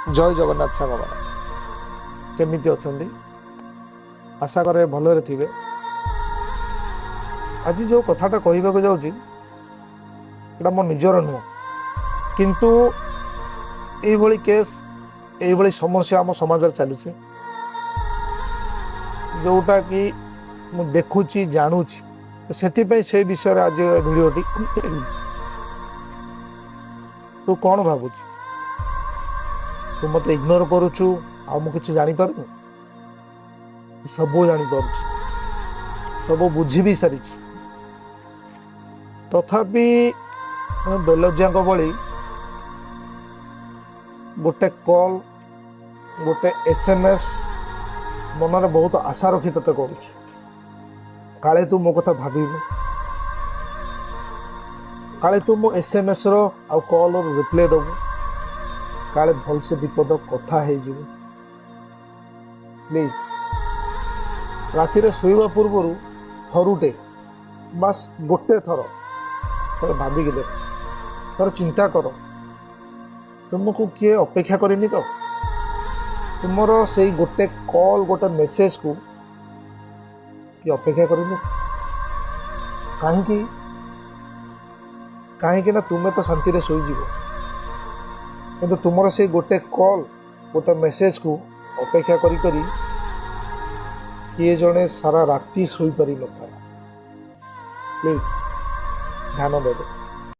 ଜୟ ଜଗନ୍ନାଥ ସାଙ୍ଗମାନେ, କେମିତି ଅଛନ୍ତି? ଆଶା କରେ ଭଲରେ ଥିବେ। ଆଜି ଯେଉଁ କଥାଟା କହିବାକୁ ଯାଉଛି ଏଇଟା ମୋ ନିଜର ନୁହଁ, କିନ୍ତୁ ଏଇଭଳି କେସ୍, ଏଇଭଳି ସମସ୍ୟା ଆମ ସମାଜରେ ଚାଲିଛି, ଯେଉଁଟା କି ମୁଁ ଦେଖୁଛି, ଜାଣୁଛି, ସେଥିପାଇଁ ସେଇ ବିଷୟରେ ଆଜି ଭିଡ଼ିଓଟି। ତୁ କ'ଣ ଭାବୁଛୁ? ତୁ ମୋତେ ଇଗ୍ନୋର କରୁଛୁ ଆଉ ମୁଁ କିଛି ଜାଣିପାରୁନି? ସବୁ ଜାଣିପାରୁଛି, ସବୁ ବୁଝି ବି ସାରିଛି, ତଥାପି ବେଲଜ୍ୟାଙ୍କ ଭଳି ଗୋଟେ କଲ୍, ଗୋଟେ SMS ମନରେ ବହୁତ ଆଶା ରଖି ତତେ କରୁଛି, କାଳେ ତୁ ମୋ କଥା ଭାବିବୁ, କାଳେ ତୁ ମୋ SMS ର ଆଉ କଲ୍ର ରିପ୍ଲାଏ ଦେବୁ, କାଳେ ଭଲସେ ଦିପଦ କଥା ହେଇଯିବୁ। ପ୍ଲିଜ୍, ରାତିରେ ଶୋଇବା ପୂର୍ବରୁ ଥରୁଟେ, ବାସ୍ ଗୋଟେ ଥର ଥରେ ଭାବିକି ଦେଖ, ଥରେ ଚିନ୍ତା କର, ତୁମକୁ କିଏ ଅପେକ୍ଷା କରିନି ତ? ତୁମର ସେଇ ଗୋଟେ କଲ୍, ଗୋଟେ ମେସେଜକୁ କିଏ ଅପେକ୍ଷା କରିନି? କାହିଁକି? କାହିଁକି ନା ତୁମେ ତ ଶାନ୍ତିରେ ଶୋଇଯିବ, କିନ୍ତୁ ତୁମର ସେଇ ଗୋଟେ କଲ୍, ଗୋଟେ ମେସେଜକୁ ଅପେକ୍ଷା କରି କରି କିଏ ଜଣେ ସାରା ରାତି ଶୋଇପାରିନଥାଏ। ପ୍ଲିଜ୍ ଧ୍ୟାନ ଦେବେ।